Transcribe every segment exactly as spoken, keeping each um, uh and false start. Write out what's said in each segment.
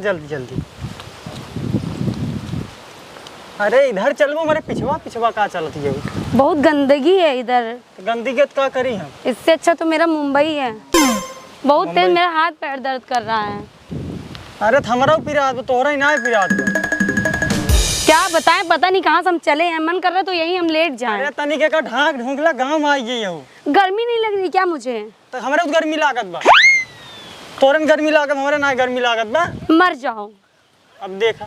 जल्दी, जल्दी। अरे, इधर चलबो, हमरे पिछवा, पिछवा का चलत हियउ? बहुत गंदगी है इधर। तो गंदगी तो का करी हम? इससे अच्छा तो मेरा मुंबई है। बहुत तेज मुंबई? मेरा हाथ पैर दर्द कर रहा है। अरे, तो हमरउ पिरात बा, तोहरा ही नाहीं पिरात बा। क्या बताएं, पता नहीं कहाँ से हम चले हैं, मन कर रहा है तो यहीं हम लेट जाएं। अरे, तनिक एका ढाक ढूंक ला, गाँव में आइ गई हो। गर्मी नहीं लग रही क्या मुझे? तो हमरे तो गर्मी लागत बा। तोरन गर्मी लागत, हमरे ना गर्मी लागत बा। मर जाओ। अब देख,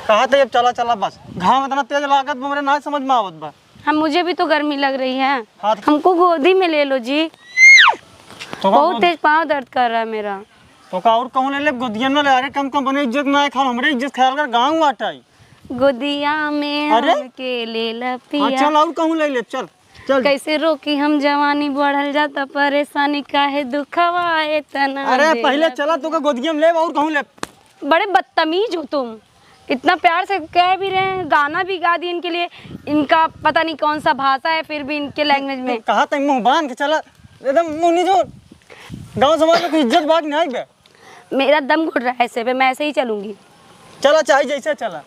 कहा था अब चला चला बस। घाम इतना तेज लागत बा, हमरे ना समझ में आवत बा। हम, मुझे भी तो गर्मी लग रही है। हाँ, तो हमको गोदी में ले लो जी। तो का बहुत गोद- तेज पाँव दर्द कर रहा है मेरा। तो का और कहूँ ले ले, गोदिया में ले। अरे कम कम बने इज्जत ना है, खाल हमरे इज्जत ख्याल कर, गाँव आटाई। गोदिया में अरे? हमके ले ला हाँ, पिया। चल और कहूँ ले ले, चल। चल। कैसे रोकी हम जवानी, बढ़ल जाता परेशानी, काहे दुखवा एतना अरे, देला पहिले चला, तोका गोदिया में लेब और कहूँ लेब। बड़े बदतमीज हो तुम, इतना प्यार से कह भी रहे हैं, गाना भी गा दिए इनके लिए। इनका पता नहीं कौन सा भाषा है, फिर भी इनके लैंग्वेज में। कहा तई मुँह बांध के चला, एकदम मुँह नहीं जो। गाँव समाज में कुछ इज्जत बात नहीं बे। मेरा दम घुट रहा है ऐसे पे, मैं ऐसे ही चलूंगी। चला, चाहे जैसे चला।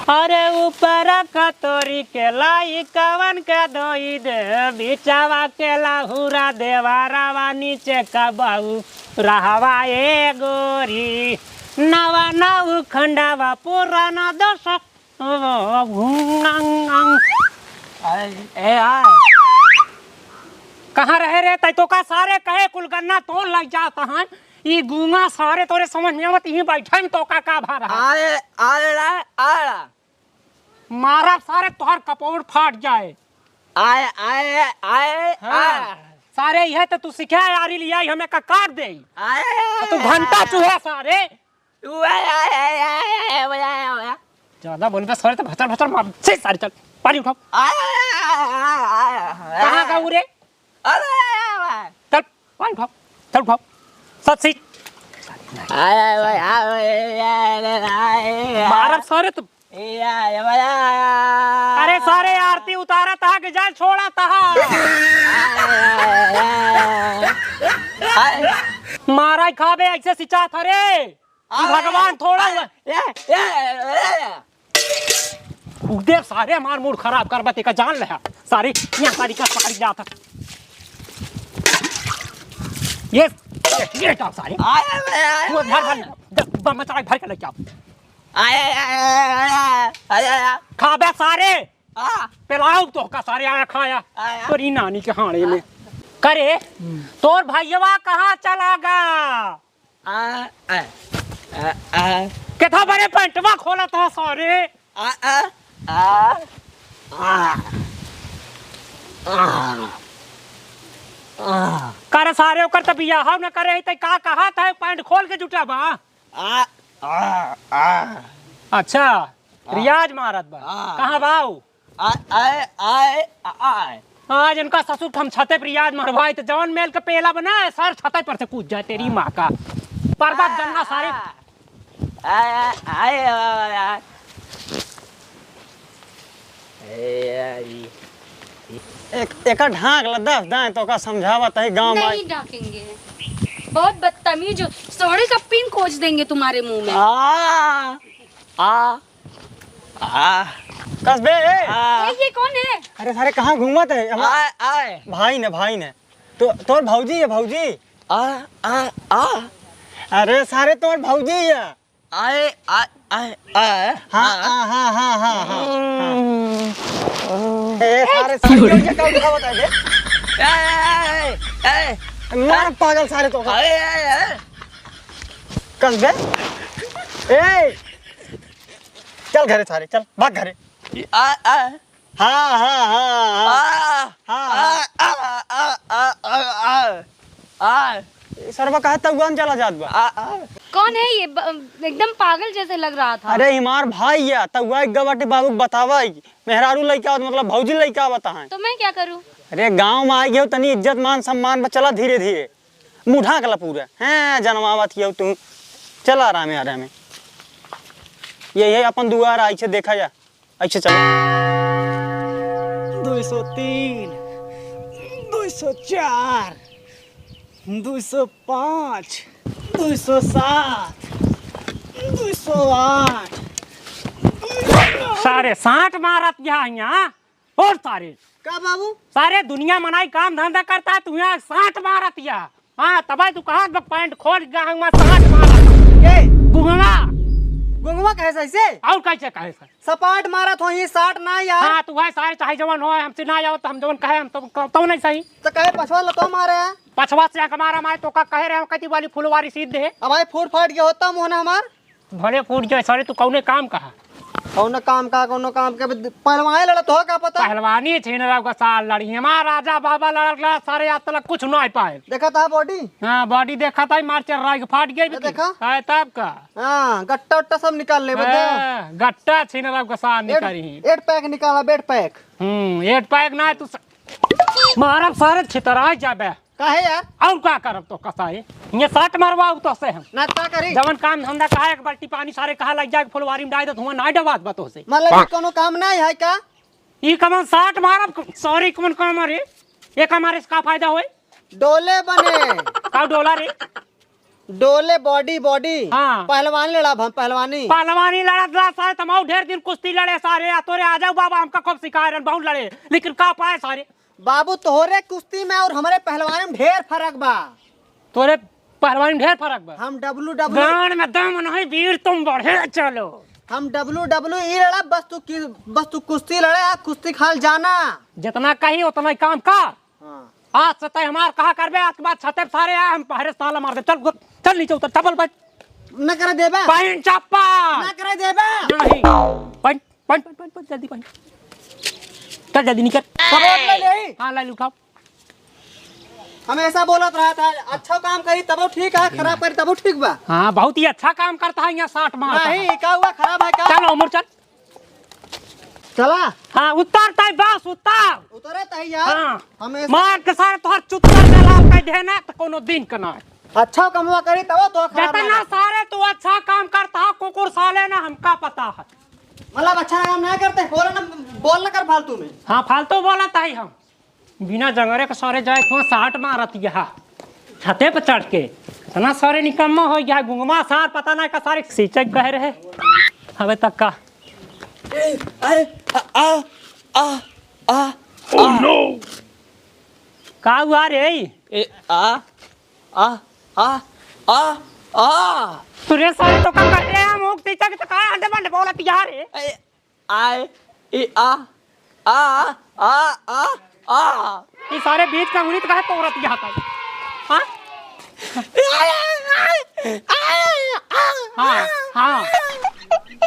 अरे ऊपर कतोरी के लाई कवन के धोई दे, बिचावा के लाहुरा देवारावा नीचे का बहू रहवा ए गोरी, नवा नऊ खंडावा पुराना दस ए, ए, आ। कहाँ रहे रे? तै तो का सारे कहे कुल गन्ना तोड़ लग जात हैं। ई गूंगा सारे तोरे समझ में आवत, यहीं बैठे में तो का, का भा रहा? आए, आए रे, आए रे। मारा सारे तोहर कपोड़ फाट जाए। आए, आए, आए, हाँ। आए। सारे यह तो तू सिखा यारी लिया, हमें का काट दे। आए, तो तू घंटा चूहे सारे। ज्यादा बोलबे सारे तो भचर भचर मार। से सारे चल, पानी उठाओ। कहाँ का उ रे? चल, पानी उठाओ, चल उठाओ। सत सीट। मारब सारे तो। अरे सारे आरती उतारा तहा कि जाए छोड़ा तहा। मारा ही खाबे ऐसे सिंचात ह रे। ई भगवान थोड़ा हुआ। ए, ए, ए, ए। उदे सारे हमार मूड खराब कर बते का जान ले। सारे यहाँ सारी का सारी जात है। ये, ये, ये डाल सारे। आए, आए, आए, तू भर, भर, आए। द-, ब-, मचाई भर के लेके आओ। आए, आए, आए, आए, आए, आए, आए। खाबे सारे। आ। पिलाओ तो का सारे आया खाया। आया। तोरी नानी के हाणे में। करे, हम्म। तोर भैया कहाँ चला गा? आ, आ, आ, आ। केथा बरे पैंटवा खोलत ह सारे? आ, आ, आ, आ, आ, आ। करे सारे ओकर त बियाह न करे है, त का कहत है पैंट खोल के जुटा बा? आ, आ, आ। अच्छा, आ। रियाज मारत बा। आ। कहाँ बा उ? आ, आए, आए, आ, आए। आज इनका ससुर हम छते पर रियाज मरवाए, तो जवन मेल के पेला बना है, सर छते पर से कूद जाए, तेरी माँ का। पर्दा गन्ना सारे। आए, आए, आए, आए। ए, आई। एक, एकर ढांक ल दस दाएं तो का समझावत है गाँव में। नहीं ढाकेंगे, बहुत बदतमीज हो, सोड़े का पिन खोज देंगे तुम्हारे मुंह में। आ, आ, आ। कस बे, ए। आ। ए, ये कौन है? अरे सारे, कहाँ घूमत है? हमार आए, आए। भाई ने, भाई ने। तो, तोर भौजी है, भौजी। आ, आ, आ। अरे सारे, तोर भौजी है। आए, आ, आए, आ। हाँ, आ। हाँ, हाँ, हाँ, हाँ, हाँ, हाँ। हम्म। ए, सारे, सारे, ये, ये क्या उठावत है बे? ए, ए, ए, ए। मार पागल सारे तो। ए, ए, ए। कस बे? ए। चल घरे सारे, चल, भाग घरे। आ, आ। हाँ, हाँ, हाँ, हाँ। आ, हाँ। आ, आ, आ। ए, सरवा कहाँ तउआन चला जात बा? आ, आ। कौन है ये? ब-, एकदम पागल जैसे लग रहा था। अरे, हमार भाई या, तउआ एक गवाटे बाबू क बतावा, मेहरारू लइका आवत, मतलब भौजी लइका आवत है। तो मैं क्या करूँ? अरे, गाँव में आइ गयो, तनी इज्जत मान सम्मान बा, चला धीरे धीरे। मुँह ढाँक ला पूरा। हैं, जनमावत हियौ तू। चला आरामे, आरामे। ये, ये अपन दुआर आइछे देखा जा। आइछे चलो। दुई सौ तीन, दुई सौ चार, दुई सौ पाँच, दुई सौ साठ, दुई सौ आठ। सारे साठ मारत यहाँ, यहाँ। और सारे का बाबू? सारे दुनिया मनाई काम धंधा करता है, तू यहाँ साठ मारत यहाँ। हाँ, तबाय तू कहाँ बा पैंट खोल गया हूँ, साठ मारत। के? गुंगवा। गुंगवा कहे सही से? और कैसे कहे सही? सपाट मारत हो, ये साठ ना यार। हाँ, तू है सारे चाहे जवन हो, हमसे ना आओ तो हम जवन कहे, हम तो, तो नहीं सही। तो कहे पछवा लतो मारे है। पछवा से आके मारा मारे तो का कहे रहे हो, कति वाली फुलवारी सीध दे। अब भाई फूट फाट गया होता मुँह ना हमार। भले फूट जाए, सारे तू कौने काम का है? कौनो काम का, कौनो काम के, अब पहलवान लड़त हो, का पता? पहलवानी छीन रहा का सार लड़ी। हमार राजा बाबा लड़त लड़त सारे आज तक कुछ ना पाए। देखा था बॉडी? हाँ, बॉडी देखा था, मार चल रहा है, फाट गई ये भी। देखा? है तब का? हाँ, गट्टा उट्टा सब निकाल ले, बता। हाँ, गट्टा छीन रहा का सार एट, निकाली। एट पैक निकाला, बेड पैक। हम्म, एट पैक ना, तू स-, मारब सारे छितरा जाबे। काहे यार? और का करब तो कसाई? ये साट मरवाऊ तो से हम। ना का करी? जवन काम धंधा कहा एक बाल्टी पानी सारे कहा लग जाए फुलवारी में डाल दे, धुआं ना डबात बा तो से। मतलब कि कोनो काम नहीं है का? ई कमन साट मारब, सॉरी, कौन काम रे? ये का मारे से का फायदा होए? डोले बने। का डोला रे? डोले बॉडी, बॉडी। हाँ। पहलवानी लड़ब हम, पहलवानी। पहलवानी लड़त लड़त सारे तमाऊ ढेर दिन कुश्ती लड़े सारे, आ तोरे आ जाओ बाबा, हमका खूब सिखाए रहन, बहुत लड़े, लेकिन का पाए सारे? बाबू, तोहरे कुश्ती में और हमरे पहलवानी में ढेर फर्क बा। तोरे पहलवानी में ढेर फर्क बा। हम डब्ल्यू डब्ल्यू गान में दम नहीं, वीर तुम बढ़े चलो। हम डब्ल्यू डब्ल्यू ई लड़ा, बस तू की, बस तू कुश्ती लड़े, आ कुश्ती खाल जाना। जितना कही उतना ही काम का। हाँ। आज से तय हमार कहा करबे, आज के बाद छते पे सारे आ, हम पहरे से ताला मार दे। चल, चल नीचे उतर, चप्पल पहन। न करे देबा। पहन चप्पल। न करे देबा। नहीं। पहन, पहन, पहन, पहन, पहन, जल्दी पहन। चल जल्दी निकल। कपड़ा ले ले। हाँ, ले उठाओ। हमेशा बोलत रहा था, अच्छा काम करी तबो ठीक है, खराब करी तबो ठीक बा। हाँ, बहुत ही अच्छा काम करता है यहाँ साठ मारता है। नहीं, का हुआ, खराब है का? चल उमर चल। चला। हाँ, उतर तय बस, उतर। उतरे तय यार। हाँ। हमेशा मार के सारे तोहर चुत्तर में लाल कर देना तो कोनो दिन के ना। अच्छा कमवा करी तबो तो खराब जितना लगा। सारे तू अच्छा काम करता है, कुकुर साले ना हमका पता है। मतलब अच्छा काम ना करते, बोला ना, बोल ना कर फालतू में। हाँ, फालतू बोलत है हम। बिना जंगरे के सारे जाए तो साट मारत यहाँ छते पे चढ़ के। इतना सारे निकम्मा हो गया है, गुंगमा सार पता ना का सारे सीचक गए रहे। हवे तक का। ए, अरे, आ, आ, आ, आ, Oh आ। No! का हुआ रे? ए, आ, आ, आ, आ, आ। तू रे सारे तो का कर रहे हैं, मुख सीचक तो का अंडे बंडे बोलत यहाँ रे? ए, आए, ए, आ, आ, आ, आ, आ। ई सारे बीच का उंगली तो काहे तोड़त जाता है? हाँ? हाँ, हाँ।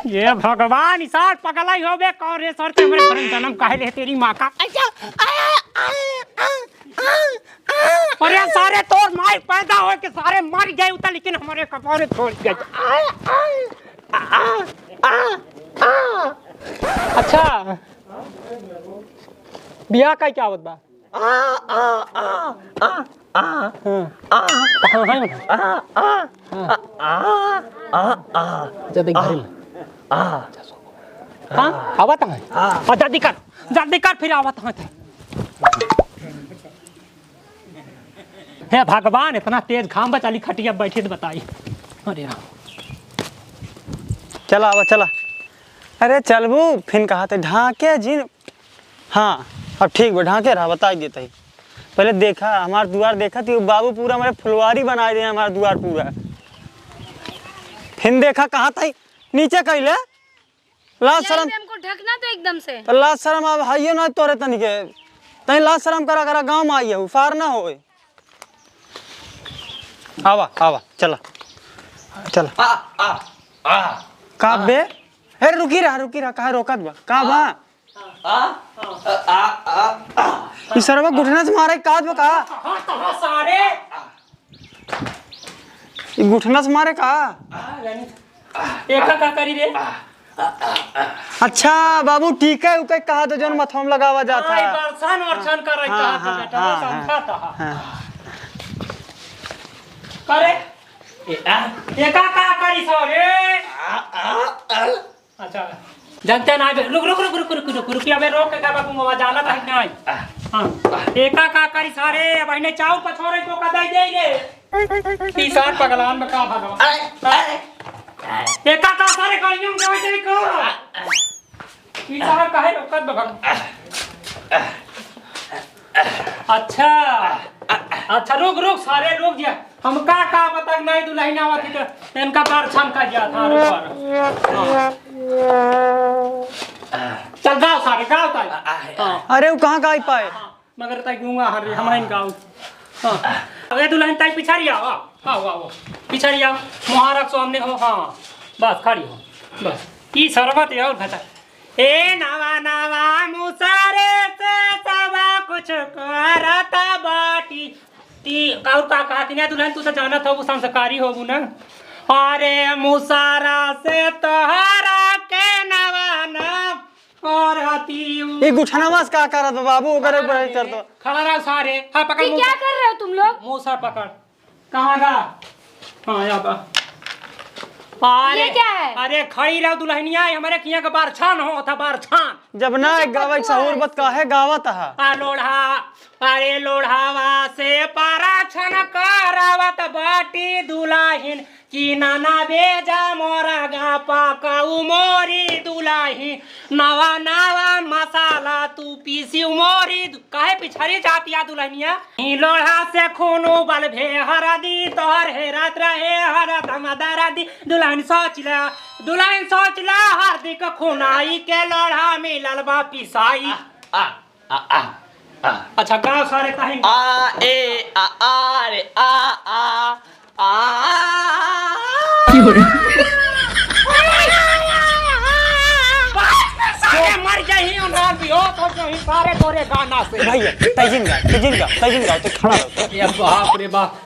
ये भगवान, ई सार पगला ही होबे, कौन रे सर, ते हमरे घर में जन्म काहे ले तेरी माँ का? अरे सारे तोर माई पैदा होए के सारे मर गए उता, लेकिन हमरे कपारे छोड़ गए। अच्छा, बियाह का क्या होत बा? हाँ। हाँ, हाँ। हाँ। जल्दी घरे में। हाँ, आवत है। हाँ, जल्दी कर, जल्दी कर, फिर आवत है। हे भगवान, इतना तेज घाम बा, चली खटिया बैठी तो बताई। अरे राम। चला, आवा, चला। अरे चलबू, फिन कहा थे ढाके जिन। हाँ, अब ठीक बा, ढाके रहा, बताई देता ही। पहले देखा, हमार दुआर देखा थी, बाबू पूरा हमारे फुलवारी बनाए दे, हमार दुआर पूरा। फिन देखा, कहा था नीचे कइले। लाज शरम। हमको ढकना तो एकदम से। तो लाज शरम अब हइयो ना तोरे तनिके। तनी लाज शरम करा करा, गाँव में आई है, उफार ना होए। आवा, आवा, चला। चला। आ, आ, आ, का आ। बे? हे, रुकी रहा, रुकी रहा, काहे रोकत बा? का बा? आ, आ, आ, आ, आ। ई सरवा गुठना से मारे का बा का? हाँ, तो हाँ, सारे। ई गुठना से मारे का? आ, रानी। एका का करी रे? अच्छा बाबू, टीके उके कहा तो जौन मथवा में लगावा जाता हाँ, ई है। बरसन वरसन करे हाँ, कहा तो हाँ, बेटा, हाँ, समझा हाँ, था। हाँ। करे? ए, आ। एका का करी सो रे? आ, आ, आ। अच्छा। जानते ना, रुक, रुक, रुक, रुक, रुक, रुक, रुक, अबे रोक के का बाबू, मोबाइल जाला था कि नहीं? हाँ। एका का करी सारे, अब इन्हें चाउर पछोरे को का दे दे रे। ई सार पगलान में का भगवान। अरे, अरे। एका का सारे करियम के वजह को। ई सार काहे रोकत बा भगवान? अच्छा, अच्छा, रुक, रुक, सारे रुक जा। हमका का पता नहीं दुलहिन आवत ही तो इनका बार छन का गया था ऊपर। हाँ। चल गाओ सारे, गाओ ताई। हाँ। अरे, वो कहाँ गाई पाए? हाँ। मगर तई गूंगा हर रे, हमरा इन गाँव। हाँ। अबे दुलहिन तई पिछाड़ी आओ, आओ, आओ, आओ। पिछाड़ी आओ, मुहारा के सामने हो, हाँ। बस, खड़ी हो। बस। ई सरबत है और खचा। ए नवा नवा मुसारे से सबा कुछ करत बाटी। ती, और का कहती ना दुलहिन, तू तो जानत हो, वो संस्कारी हो ना। अरे मुसारा से तोहरा के नवा नवा और आती हूँ। ई गुठनवा से का करत बा बाबू? ओकरे ऊपर ही कर दो। खड़ा रहो सारे। हाँ, पकड़ ये मुंह क्या से। कर रहे हो तुम लोग? मुंह से पकड़। कहाँ गा? हाँ, यहाँ बा। अरे, ये क्या है? अरे, खड़ी रहो दुलहिनिया, ये हमरे किया के बारछान हो था, बारछान। जब ना मुझे गावे के बदबू आ सहूर रहा है बत इससे। काहे गावत हा? आ लोढ़ा, अरे लोढ़ावा से पारा छन करावत बाटी दुलहिन। कि नाना बेजा मोरा गा पाकऊ मोरी दुलही, नवा नवा मसाला तू पीसी मोरी दु-, काहे पिछड़ी जातिया दुलहिनिया? ई लोढ़ा से खून उबल भे हरदी, तोहर हेरत रहे हरदम दरदी। दुलहिन सोच ला, दुलहिन सोच ला, हरदी के खुनाई के लोढ़ा मिलल बा पिसाई। आ, आ। आ, आ, आ। अच्छा, गाओ सारे कहीं। आ, ए, आ, आ, रे, आ, आ, आ, आ। सारे मर जाही, उन्हार भी हो तो जो ही सारे तोरे गाना से। भैया, तैजिन गा, तैजिन गा, तैजिन गा, तो खड़ा रहो। ये बाप रे बाप।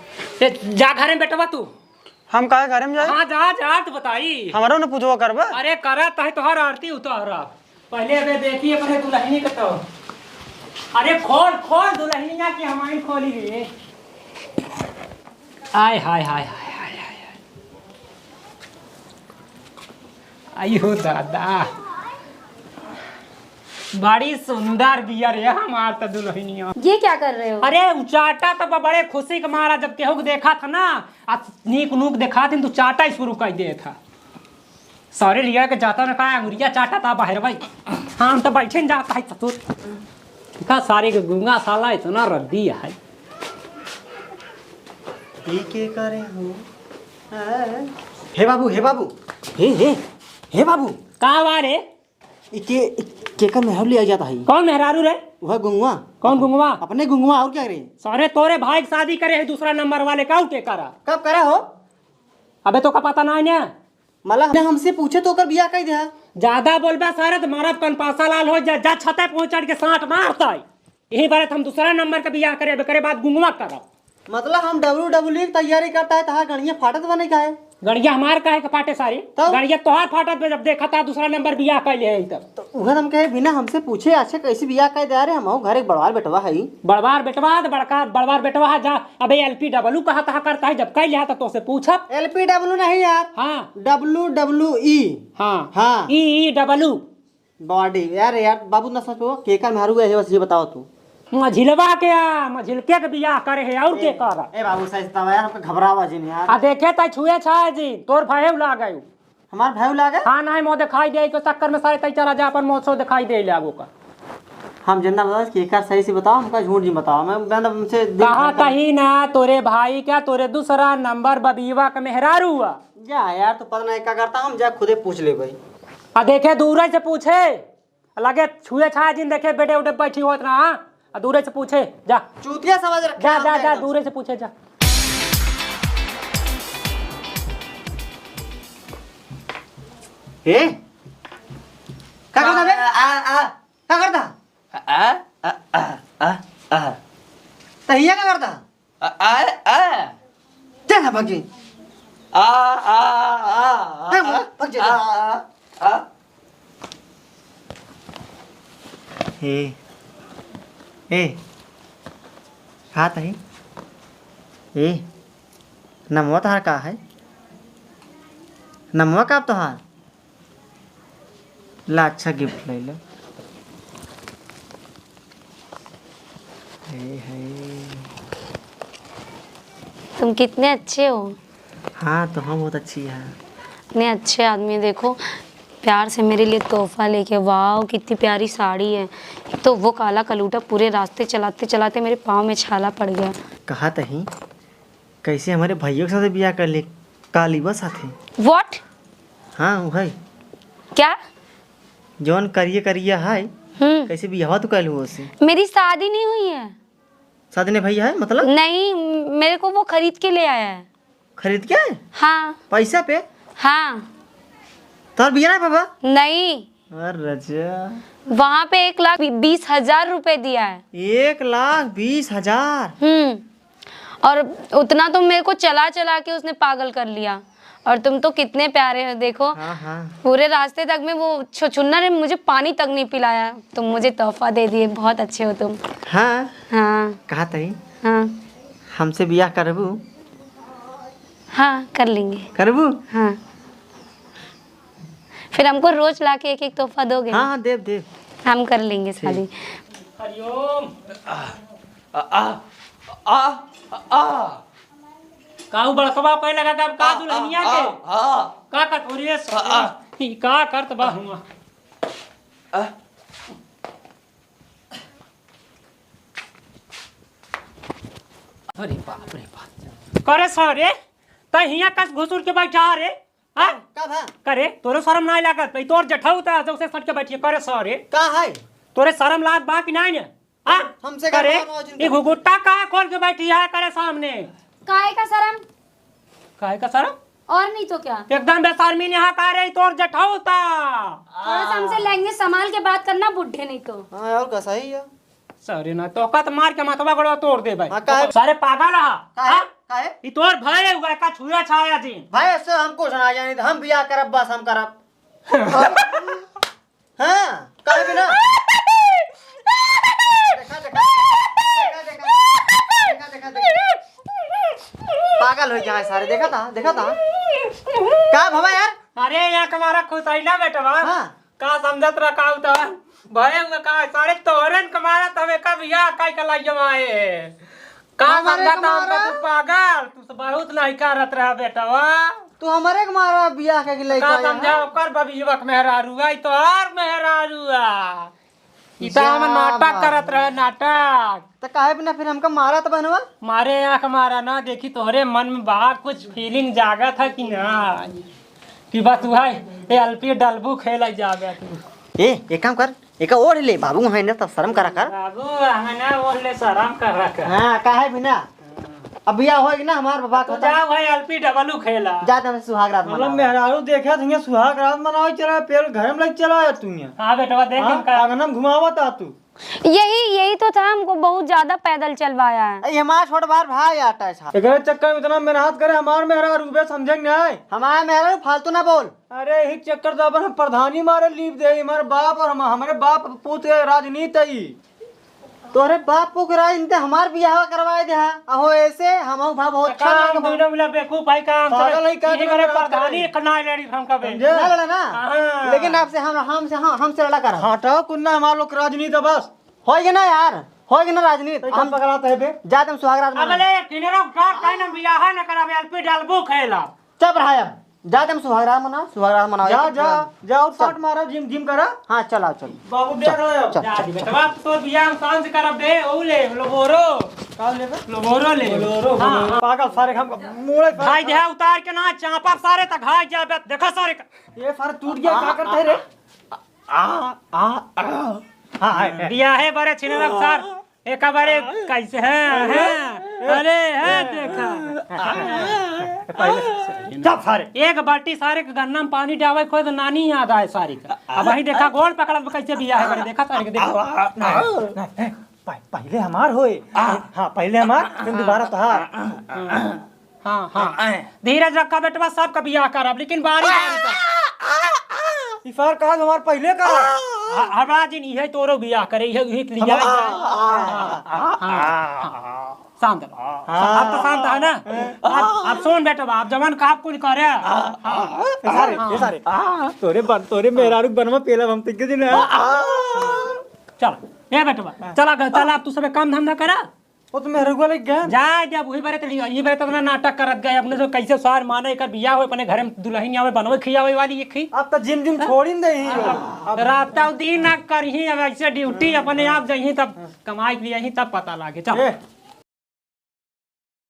ए, जा घरे में बेटवा तू। हम काहे घरे में जाई? हाँ, जा, जा, तो बताई। हमरो न पूजवा करबा? अरे, करत है तोहर आरती उतारा। पहले अबे देखी अपने दुलहिनी के तो। अरे, खोल, खोल दुलहिनिया की हमारी खोली रे। आय, हाय, हाय। आई हो दादा। बड़ी सुंदर बिया रे हमार त दुलहिनिया। ये क्या कर रहे हो? अरे, उचाटा त बड़े खुशी के मारा जब केहू के देखा था ना, आ नीक नूक देखात ही तो चाटा ही शुरू कर देत हा। सॉरी लिया के जाता ना का अंगुरिया चाटा था बाहर भाई। हाँ, हम तो बैठे न जाता है ससुर। का सारे के गूंगा साला इतना रद्दी है। ई के करे हो? हाँ। हे बाबू, हे बाबू। हे, हे, हे बाबू। का बा रे? ई के, केकर मेहरारू लिया जाता है? कौन मेहरारू रे? वह गुंगवा। कौन गुंगवा? अपने गुंगवा, और क्या रे? सारे तोरे भाई के शादी करे है दूसरा नंबर वाले का, उ के करा? कब करा हो? अबे तो का पता ना है ना? मला ने हमसे पूछे तो ओकर बियाह कई दिया। ज्यादा बोलबा सारे तो मारब कनपासा लाल हो जा, जा छते पहुंच चढ़ के साँट मारता है। यही बारे तो हम दूसरा नंबर का बियाह करे, करे बाद गुंगवा करब। मतलब हम डब्ल्यू डब्ल्यू ई की तैयारी करता है, तहार गड़िया फाटत बने का है? गड़िया हमार काहे के फाटे सारी? तब? गड़िया तोहार फाटत बे जब देखा था दूसरा नंबर बियाह कर ले है तब। तो उहे हम कहे बिना हमसे पूछे अच्छा कैसे बियाह कर दे रहे, हम घरे एक बड़वार बेटवा है। बड़वार बेटवा तो बड़का बड़वार बेटवा है जा, अबे एल पी डब्ल्यू कहा तहा करता है, जब कर लिया तो तोसे पूछब। एल पी डब्ल्यू नहीं यार। हाँ। डब्ल्यू डब्ल्यू ई। हाँ। हाँ। ई, ई डब्ल्यू। बॉडी। यार, यार, बाबू ना सोचो, केकर मेहरू है, बस ये बताओ तू। मझिलवा के आ, मझिलके के बियाह करे है, और के ए, कर? ए बाबू, सही से बताओ यार, हमको घबरावा जिन यार। आ देखे तै छुए छाए जिन, तोर भयउ लागे। हमार भयउ लागे? हाँ, नहीं, मोह दिखाई दे, के चक्कर में सारे तै चला जा, अपन मोह सो दिखाई दे ले आगो का। हम जिंदा बताओ, केकर सही से बताओ, हमका झूठ जिन बताओ, मैं, मैं हमसे दिल कहा धड़कन कहीं ना, तोरे भाई क्या, तोरे दूसरा नंबर बबीवा का मेहरारू हुआ। जा यार, तू पता नहीं का करता, हम जा खुदे पूछ लेबे। आ देखे, दूरे से पूछे, लगे छुए छाए जिन देखे, बेडे उडे बैठी होत ना, हाँ? आ दूरे से पूछे, जा। चूतिया समझ रखे जा, हैं जा, हमने जा, एकदम। दूरे से पूछे, जा। ए? का करता बे? आ, आ, आ। का करता? आ, आ, आ, आ, आ। त हिया का करता? आ, आ, आ। चल ना भाग जाई। आ, आ, आ, आ, ए, आ, भाग जा। आ, आ, आ। ए, ए, का तही? ए, नमवा तोहार का है? नमवा का तोहार? ला, अच्छा गिफ्ट ले लो। हे, हे। तुम कितने अच्छे हो। हाँ, तो हम बहुत अच्छी हैं। इतने अच्छे आदमी, देखो, प्यार से मेरे लिए तोहफा लेके, वाओ, कितनी प्यारी साड़ी है। एक तो वो काला कलूटा पूरे रास्ते चलाते चलाते मेरे पाँव में छाला पड़ गया। कहा तही, कैसे हमारे भइयो के साथे बियाह कर ले, काली बा साथे। What? हाँ, उ है। क्या? जौन करिया करिया है, हम्म। कैसे बियाहवा तू कैलू ओसे? मेरी शादी नहीं हुई है। शादी नहीं भइया है, मतलब? नहीं, मेरे को वो खरीद के ले आया है। खरीद के? हाँ। पैसा पे? हाँ। तोर बिया ना बाबा? नहीं। अरे रजा। वहाँ पे एक लाख बीस हजार रुपए दिया है। एक लाख बीस हजार? हम्म। और उतना तो मेरे को चला चला के उसने पागल कर लिया। और तुम तो कितने प्यारे हो, देखो। हाँ, हाँ। पूरे रास्ते तक में वो छुछुन्नर ने मुझे पानी तक नहीं पिलाया, तुम मुझे तोहफा दे दिए, बहुत अच्छे हो तुम। हाँ। हाँ। कहा तही? हाँ। हमसे बियाह करबू? हाँ, कर लेंगे। करबू? हाँ। फिर हमको रोज लाके एक एक तोहफा दोगे? हाँ, हाँ, देब, देब। हम कर लेंगे शादी। हरिओम। आ, आ, आ, आ, आ। काऊ बड़कवा कहे लगा का, का आ, दुल्हनिया आ, के? आ, आ। का कटोरिए से? आ, आ। ई का करत बा हुआ? आ। अरे बाप रे बाप। करे सरे, त हियां कस घुसुर के बैठा रे? हाँ? का भा? करे, तोरे शरम नाहीं लागत? ई तोर जेठऊ त जब से सट के बैठिए, करे सरे। का है? तोरे शरम लाग बा कि नाहीं ने? हाँ? हमसे करे, घर में आवाज ई घुघुट्टा काहे खोल के बैठी है करे सामने? काहे का शरम? काहे का शरम? और नहीं तो क्या? एकदम बेशर्मी नहीं है का रे, ई तोर जेठऊ त। थोड़ा सा हमसे language संभाल के बात करना, बुढ़े नहीं तो। हाँ, और का सही है। सरे ना, तोका त मार के माथवा गोड़वा तोड़ देबे। हाँ, काहे? सारे पागल हा। काहे? हाँ? काहे? ई तोर भाई हुआ का छुआ छाया जी। भाई, ऐसे हमको सुना जाने दे, हम बियाह करब, बस हम करब। हाँ, काहे बिना? देखा, देखा, देखा, देखा, देखा, देखा, देखा। पागल हो जाए सारे, देखा था, देखा था। का भवा यार? अरे, यहाँ तुम्हारा खुश है ना बेटवा? हाँ। का समझत रहा का उतर? भय में का सारे तोहरन के मारत हवे, कब या काई का लाइजम आए? का हमारे समझत के हम मारा? तू पागल, तू तो बहुत लइका रहत रहा बेटवा। तू हमारे के मारा बियाह के लइका का समझा है? ओकर बबियवा के मेहरारू आई, तोहार मेहरारू आ। ई तो हम जा नाटक बाबू। करत रहे, नाटक। त काहे बिना फिर हमका मारा त बहनवा? मारे आँख मारा ना, देखी तोहरे मन में बा कुछ feeling जागत है कि ना? कि बस वह ए एलपी डलबू खेल जाबे तू। ए, एक काम कर, एका ओढ़ ले, बाबू है ना, तब शर्म करा कर। बाबू है ना, ओढ़ ले, शर्म करा कर। हाँ, काहे बिना? अब बियाह होए कि ना हमार बाबा तो खतम। जाओ भाई, एलपी डबलू खेला। जा, तब सुहाग रात मतलब मनाओ। मेहरारू देखे तो हियां सुहाग रात मनावे चला, पेल घर में लग चला है तू हियां। हाँ बेटवा, देख हाँ? इनका। आंगन में घुमावत आ तू। यही, यही तो था, हमको बहुत ज्यादा पैदल चलवाया है। ए, हमार छोट बार भाई आता है साहब। एकरे चक्कर में इतना मेहनत करे, हमार मेहरारू बे समझे कि नहीं? हमार मेहरारू फालतू ना बोल। अरे, यही चक्कर तो अपन हम प्रधानी मारे लीप दे, हमारे बाप और हम, हमारे बाप पूत के राजनीति है। तोहरे बाप पूत के राजनीति हमार बियाह करवाए दे हा। अहो, ऐसे हमहू भाव बहुत का अच्छा हम लगे बा। दोनों मिला बेवकूफ भाई का हम पागल सब है का यही दोनों करे मिला प्रधानी के? एक ना लड़ी हम कबे। समझे? ना लड़ा ना। हाँ। लेकिन आपसे हम, हमसे, हाँ, हमसे लड़ा कर। हटाओ कुन्ना हमार लोग राजनीति बस। होई गया ना यार, होई गया ना राजनीति। तो हम पकड़ाते हैं बे? जाते हम सुहागरात अब मनाए। ले, किन्नरों का कहीं ना बियाह ना करावे, एलपी डालबो खेला। चुप रहा अब। जा तुम सुहागरात मनाओ, सुहागरात मनाओ, जा, एक जा, जा, और चल। साट मारो, जिम, जिम करा। हाँ, चल आओ, चल। बाबू, चल, देख लो। चल, जा, चल, जी, चल। बेटवा, तो बियाह हम सांझ करब बे, ओ ले, लोबोरो। का लेबे? लोबोरो ले। बोलोरो, हाँ, बोलोरो। हाँ। पागल सारे, हम मोड़े सारे। भाई, देहा उतार के ना, चापा सारे तक घाय जा बे, देखो सारे का। ये सारे टूट गया, क्या करते हैं रे? आ, आ, आ। हाँ, है, है। बियाहे बरे छिनरक सर। एक बारे कैसे हैं, हैं? अरे, है देखा। पहले, चुप सारे। एक बाल्टी सारे के गन्ना में पानी डावे खोए तो नानी याद आए सारे का। अब वही देखा गोड़ पकड़त कैसे बियाहे बरे, देखा सारे के, देखा। नहीं, नहीं, नहीं, पह-, पहले हमार होए। हाँ, पहले हमार, फिर दोबारा तोहार। हाँ, हाँ। हाँ, आए। धीरज रखा बेटवा, सबका बियाह करब, लेकिन बारी बारी कर। ई सार कहा हमार पहिले करा। ह-, हमरा जिन इहे तोरो बियाह करे, इहे, इहे के लिए हम-, आए। हाँ, हाँ, हाँ। शांत रह। हाँ। अब तो शांत है ना? अब, अब सुन बेटवा, अब जवान का कुल करे। हाँ। ए सारे, ए सारे। तोरे बन, तोरे मेहरारू बनवा पेला हम तिके दिन है। चल, ए बेटवा, चला घर, चला, अब तू सबे काम धंधा करा। वो तो मेहरुआ लग गया। जा, जब वही बरे तो, यही बरे तो अपना नाटक करत गए, अपने से कैसे सार माने, एकर बियाह होए, अपने घरे में दुल्हन आवे, बनवे खियावे वाली एक ही। अब तो जिम जिम छोड़िन दे ही हो। अब रात दिन ना करही, अब ऐसे ड्यूटी अपने आप जइही, तब कमाई के लिए ही, तब पता लागे। चल। ए,